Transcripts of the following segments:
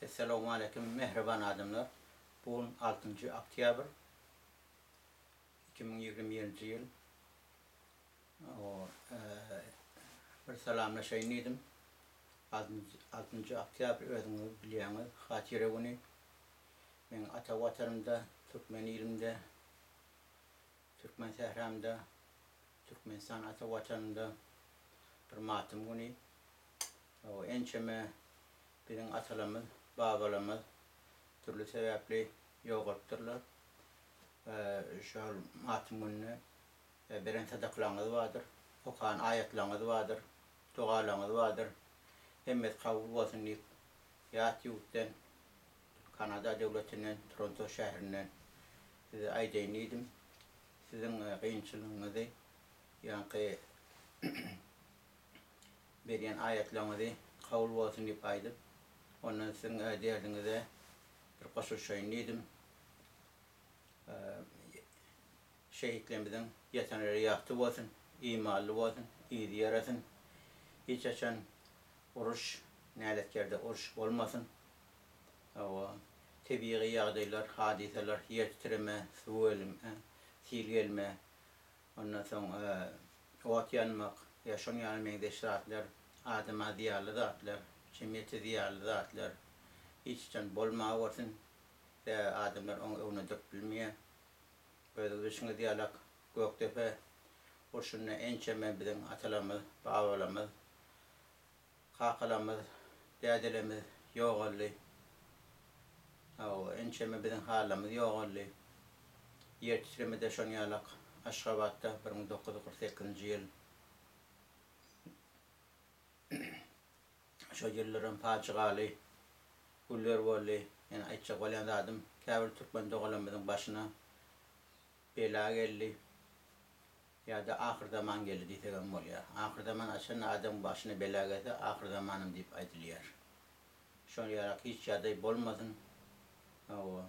Essalawmaleýkim mähriban adamlar! Bu gün altynjy oktýabr 2021-nji ýyl. Bir salamlaşaýyn diýdim. Altynjy oktýabr özüňiz bilýäňiz hatyra güni. Meň ata watanymda, türkmen ilimde, türkmen sähramda, Türkmenistan ata watanymda bir matym güni. Ençeme biziň atalarymyz, babalarymyz dürli sebäpli ýogalypdyrlar. Şol matym gününe beren sadaklaryňyz bardyr, okan aýatlaryňyz bardyr, dogalaryňyz bardyr. Hemmesi kabul bolsun diýip, ýat ýurtdan, Kanada döwletinden, Toronto şäherinden size aýdaýyn diýdim. Siziň kynçylygyňyzy, ýaňky berýän aýatlaryňyzy kabul bolsun diýip aýdyp, ondan siziň derdiňize bir goşulyşaýyn diýdim. Şehitlerimiziň ýatan ýeri ýagty bolsun, imanly bolsun, yzy ýarasyn. Hiç haçan uruş, nälet ýerde uruş bolmasyn. Hawa, tebigy ýagdaýlar, hadysalar, ýer titreme, suw gelme, sil gelme, ondan soň ot ýanmak ýa şonuň ýaly meňzeş zatlar adama zyýanly zatlar, jemgyýete zyýanly zatlar hiç haçan bolmawersin. Sebäbi adamlar oň öňünde durup bilmeýär. Özüňiz bilşiňiz ýalak, Gökdepe urşunda ençeme biziň atalarymyz, babalarymyz, kakalarymyz, dädelerimiz ýogaldy. Hawa, ençeme biziň halylarymyz ýogaldy. Ýer titremede şon ýalak Aşgabatda 1948-nji ýyl. Şo ýyllaram pajygaly günler boldy. Ýöne aýtjak bolýan zadym, käbir türkmen doganlarymyzyň başyna bela geldi. Ýa-da ahyrzaman geldi diýsegem bolýar. Ahyrzaman haçanda adamyň başyna bela gelse, ahyrzamanam diýip aýdylýar. Şol ýalak hiç ýagdaý bolmasyn. Hawa,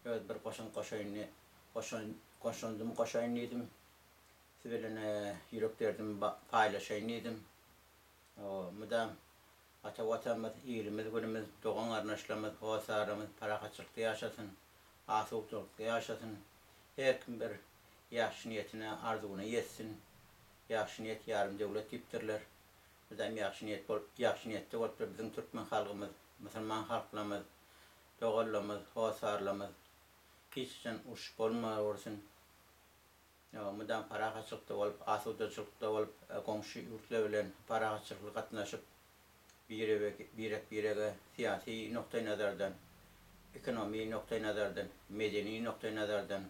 öz bir goşant goşaýyn goşandymy goşaýyn diýdim. Siz bilen ýürek derdimi paýlaşaýyn diýdim. Hawa, mydam ata Watanymyz, ilimiz, günümiz, dogan-garyndaşlarymyz, hossarlarymyz parahatçylykda ýaşasyn, asudalykda ýaşasyn. Her kim bir ýagşy niýetine, arzuwyna ýetsin. Ýagşy niýet ýarym döwlet diýipdirler. Mydam ýagşy niýet bolup, ýagşy niýetde bolupdyr biziň türkmen halgymyz, musulman halklarymyz, doganlarymyz, hossarlarymyz. Hiç haçan uruş bolmawersin. Mydam parahatçylykda bolup, asudaçylykda bolup, goňşy ýurtlar bilen parahatçylykly gatnaşyp, birek-birege syýasy nukdaýnazardan, ekonomi nukdaýnazardan, medeni nukdaýnazardan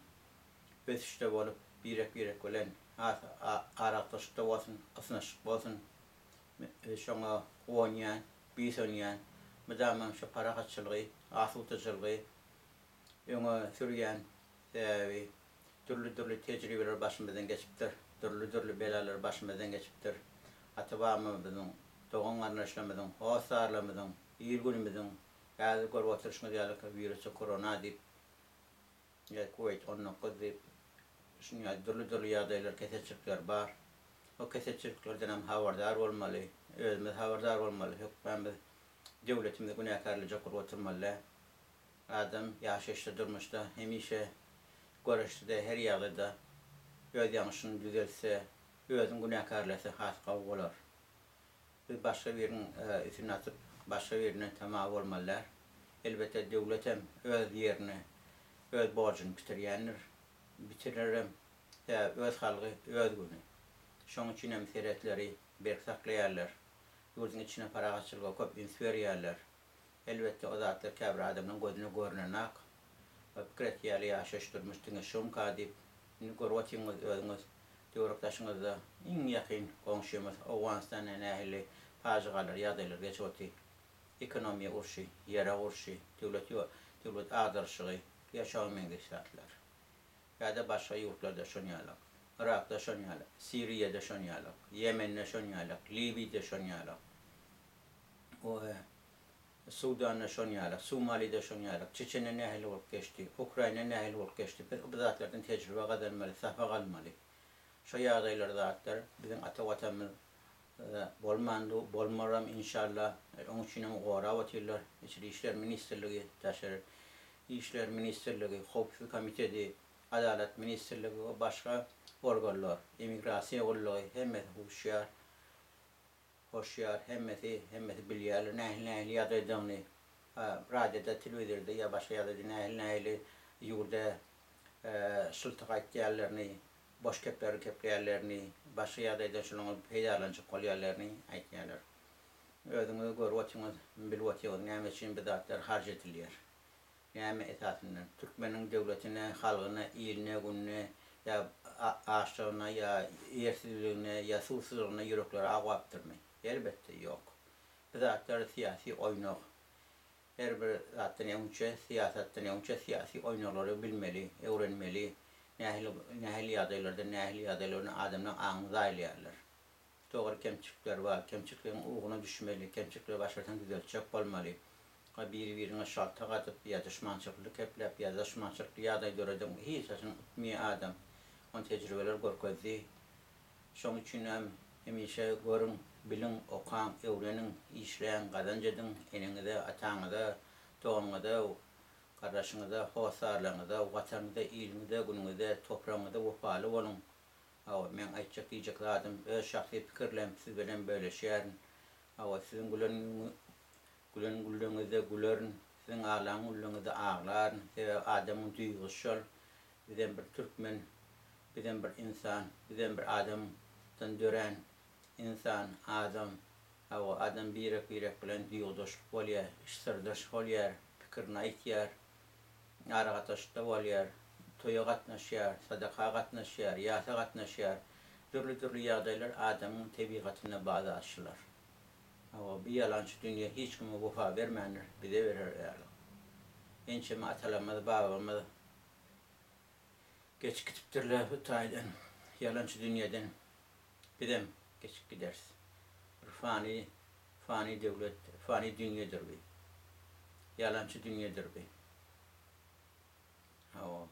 ösüşde bolup, birek-birek bilen has aragatnaşykda bolsun, ysnyşyk bolsun. Şoňa guwanýan, buýsanýan. Mydamam şu parahatçylygy, asudaçylygy öňe sürýän. Sebäbi dürli-dürli tejribeler başymyzdan geçipdir, dürli-dürli belalar başymyzdan geçipdir. Ata-babamyzyň, dogan-garyndaşlarymyzyň, hossarlarymyzyň, il-günümiziň häzir görüp oturyşyňyz ýaly wirusa korona diýip, ýa kowid 19 diýip, şunuň ýaly dürli-dürli ýagdaýlar, keselçilikler bar. O keselçiliklerden hem habardar bolmaly, özümiz habardar bolmaly, hökman biz döwletimizi günäkärlejek bolup oturmaly däl. Adam ýaşaýyşda, durmuşda hemişe göreşde-de, her ýagdaýda öz ýalňyşyny düzelse, özüni günäkärlese has gowy bolar. Biz başga biriniň üstüne atyp, başga birinden tama bolmaly däl. Elbetde, döwlet hem öz ýerini, öz borjuny bitirýändir, bitirerem. Sebäbi öz halgy, öz güni. Şonuň üçin hem serhetleri berk saklaýarlar. Ýurduň içine parahatçylyga köp üns berýärler. Elbetde o zatlar käbir adamlaň gözüne görnenak we pikir etýärler ýaşaýyş durmuş diňe şumka diýip. Indi görüp otyňyz özüňiz töwerek daşyňyzda iň ýakyn goňşymyz Owganystanda nähili pajygalar ýagdaýlar geçip oty. Ekonomiýa urşy, ýarag urşy, döwlet döwlet agdaryşygy ýa şoňa meňzeş zatlar. Ýa-da başga ýurtlarda şon ýalak. Yrakda şon ýalak, Siriýada şon ýalak, Ýemende şon ýalak, Liwiýada şon ýalak. Sudanda şon ýaly, Somalide şon ýaly, Çeçende nähili bolup geçdi, Ukraina nähili bolup geçdi, biz bu zatlardan tejribe gazanmaly, sapak almaly. Şo ýagdaýlar zatlar biziň ata Watanymyz. Bolmandy, bolmaram inşallah. Oň üçinem gorap otyrlar. Içeri işler ministrligi, daşary işler ministrligi, howpsuzlyk komitedi, adalat ministrligi we başga organlar, emigrasiýa gullugy hemmesi huşýar. Hoşýar hemmesi, hemmesi bilýärler nähili nähili ýagdaýdagyny. Radioda, telewizorda ýa başga ýagdaýda nähili nähili ýurda şyltyk aýtýarlaryny, boş gepleri gepleýärlerini, başga ýagdaýda şolaň peýdalanjak bolýarlaryny aýtýarlar. Özüňiz görüp otyňyz, bilip otyňyz näme üçin bu zatlar harç edilýär. Näme esasyndan? Türkmeniň döwletine, halgyna, iline, gününe ýa açlygyna, ýa ýersizligine, ýa suwsuzlygyna ýürekleri agwapdyrmy? Elbetde, ýok. Bu zatlar syýasy oýnag. Her bir zatdan öňçe, syýasatdan öňçe syýasy oýnaglary bilmeli, öwrenmeli. Nähili, nähili ýagdaýlarda, nähili ýagdaýlarda adamlaň aňyny zaýalaýarlar. Dogry kemçilikler bar. Kemçilikleriň ugruna düşmeli, kemçilikleri başarsaň düzeltjek bolmaly. Biri-biriňe şaltak atyp ýa duşmançylykly kepläp ýa duşmançylykly ýagdaý dörediň hiç haçan utmaýar adam. Ony tejribeler görkezdi. Şoň üçinem hemişe görüň, biliň, okaň, öwreniň, işläň, gazanç ediň, eneňize, ataňyza, doganyňyza, gardaşyňyza, hossarlaryňyza, watanyňyza, iliňize, günüňize, topragyňyza wepaly boluň. Hawa, meň aýtjak diýjek zadym, öz şahsy pikirlem siz bilen bölüşýärin. Hawa, siziň gülen gülen gülleňizde gülerin, siziň aglan gülleňizde aglaryn. Sebäbi adamyň duýgusy şol. Bizem bir türkmen, bizem bir ynsan, bizem bir adamdan dörän ynsan, adam. Hawa, adam birek-birek bilen duýgudaşlyk bolýar, syrdaş bolýar, pikirini aýtýar. Aragatnaşykda bolýar, toýa gatnaşýar, sadaka gatnaşýar, ýasa gatnaşýar. Dürli-dürli ýagdaýlar adamyň tebigatynda bar zat şular. Hawa, bu ýalançy dünýe hiç kime wepa bermändir, bize berer ýaly. Ençeme atalarymyz, babamyz geçip gidipdirler bu taýdan, ýalançy dünýeden. Bizem geçip gideris. Bir fany, fany döwlet, fany dünýedir bu. Ýalançy dünýedir bu. Hawa.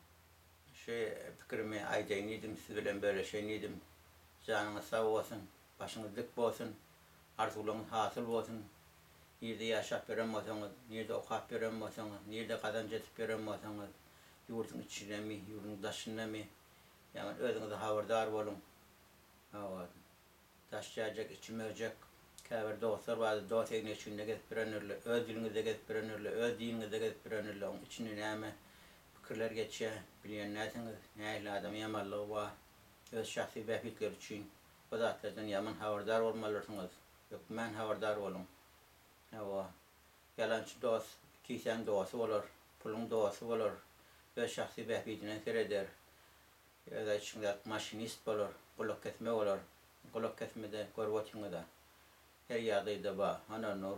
Şu pikirimi aýdaýyn diýdim, siz bilen böleşeýin diýdim. Janyňyz sag bolsun, başyňyz dik bolsun, arzuwlaryňyz hasyl bolsun. Nirde ýaşap ýören bolsaňyz, nirde okap ýören bolsaňyz, nirde gazanç edip ýören bolsaňyz, ýurduň içindemi, ýurduň daşyndamy, Ýagny özüňize habardar boluň. Hawa. Daş jäjek, içi möjek. Käbir dostlar bardy, dost egin-eşiginde gezip ýörendirler, öz diliňizde gezip ýörendirler, öz diniňizde gezip ýörendirler. Oň içinde näme pikirler geçýär, bilýän dälsiňiz. Nähili adamyň ýamanlygy bar. Öz şahsy bähbitleri üçin bu zatlardan ýaman habardar bolmalyrsyňyz. Hökmän habardar boluň. Hawa. Ýalançy dost kisäň dosty bolar, puluň dosty bolar, öz şahsy bähbidine sereder. Öz aýdyşyňyz maşinist bolar, gulak kesme bolar. Gulak kesmede görüp otyňyza. Her ýagdaýda ba. Hana Nur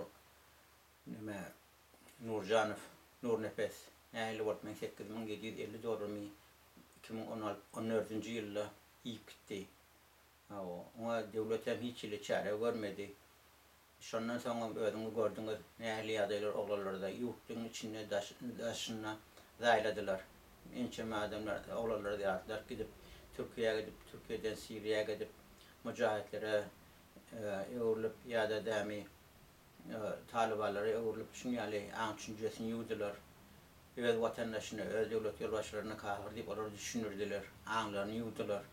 neme Nurjanow, Nurnepes nähili bolup meň 8750 dollarymy 2016 14-nji ýylda iýip gitdi. Hawa, oňa döwlet hem hiç hili çäre görmedi. Şondan soňam özüňiz gördüňiz, nähili ýagdaýlar oglanlarda ýurtduň içinde daşynda zaýladylar. Ençeme adamlar oglanlary ýatlar gidip Türkiýä gidip, Türkiýeden Siriýa gidip mujahitlere öwrülip ýa-da dämi talybanlara öwrülip şuň ýaly aň düşünjesini ýuwdular. Öz watandaşyna, öz döwlet ýolbaşçylaryna kafir diýip olary düşündirdiler, aňlaryny ýuwdular.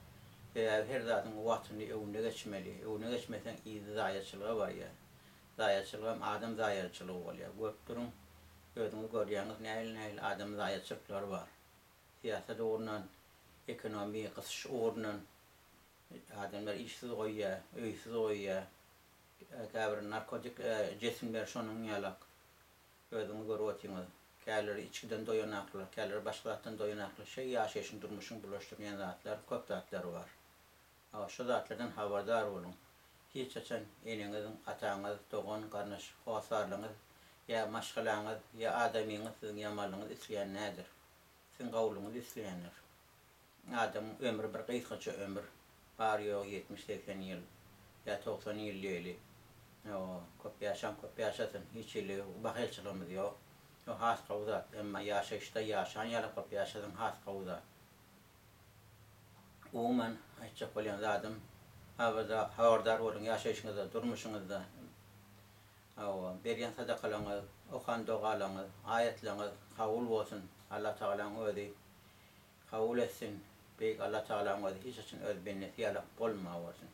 Sebäbi her zadyň wagtyny öňüne geçmeli. Öňüne geçmeseň yzy zaýaçylyga barýar. Zaýaçylygam adam zaýaçylygy bolýar. Görüp duruň, özüňiz görýäňiz nähili-nähili adam zaýaçylyklary bar. Syýasat ugrundan, ekonomi gysyş ugrundan adamlar işsiz goýýar, öýsüz goýýar. Käbir narkotik jisimler şonuň ýalak. Özüňiz görüp otyňyz. Käleri içgiden doýanaklar, käleri başga zatdan doýanaklar. Şeý ýaşaýşyň, durmuşyň bulaşdyrýan zatlar, köp zatlar bar. Hawa, şo zatlardan habardar boluň. Hiç haçan eneňiziň, ataňyz, dogan, garyndaş, hossarlaryňyz ýa maşgalaňyz, ýa adamyňyz siziň ýamanlygyňyzy isleýän däldir. Siziň gowulygyňyzy isleýändir. Adamyň ömri bir gysgaça ömür. Bary-ýogy ýetmiş-segsen ýyl, ýa 90 ýyl diýeli. Hawa, köp ýaşan köp ýaşasyn, hiç hili bahylçylygymyz ýok. O has gowy zat. Emma ýaşaýyşda ýaşan ýaly bolup ýaşasaň has gowy zat. Umuman, aýtjak bolýan zadym. Habardar boluň ýaşaýşyňyzda, durmuşyňyzda. Hawa, berýän sadakalaryňyz, okan dogalaryňyz, aýatlaryňyz kabul bolsun. Allatagalaň özi kabul etsin. Beýik Allatagalaň özi hiç haçan öz bendesi ýalak bolmawersin.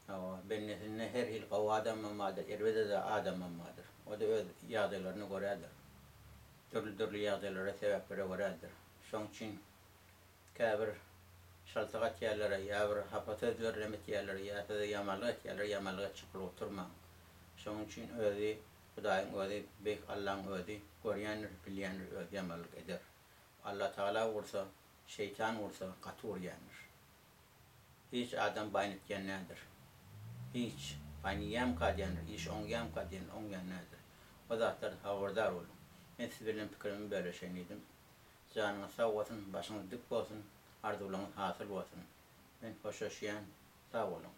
Hawa, bendesinde her hili gowy adamam bardyr, erbet-de adamam bardyr. O-da öz ýagdaýlaryna görädir. Dürli-dürli ýagdaýlara, sebäplere görädir. Şoň üçin käbir şaltak atýanlara ýa bir hapa sözler hem etýänlere ýa size ýamanlyk etýänlere ýamanlyk etjek bolup oturmaň. Şoň üçin özi Hudaýyň özi, Beýik Allaň özi görýändir, bilýändir, özi ýamanlyk eder. Allatagala ursa, şeýtan ursa gaty urýandyr. Hiç adam baýyn etýän däldir. Hiç. Baýyn iýýämka diýendir, iş oňýamka diýendir, oňýan däldir. O zatlardan habardar boluň. Men siz bilen pikirimi bölüşeýin diýdim. Janyňyz sag bolsun, başyňyz dik bolsun, arzuwlaryňyz hasyl bolsun. Men hoşlaşýan, sag boluň.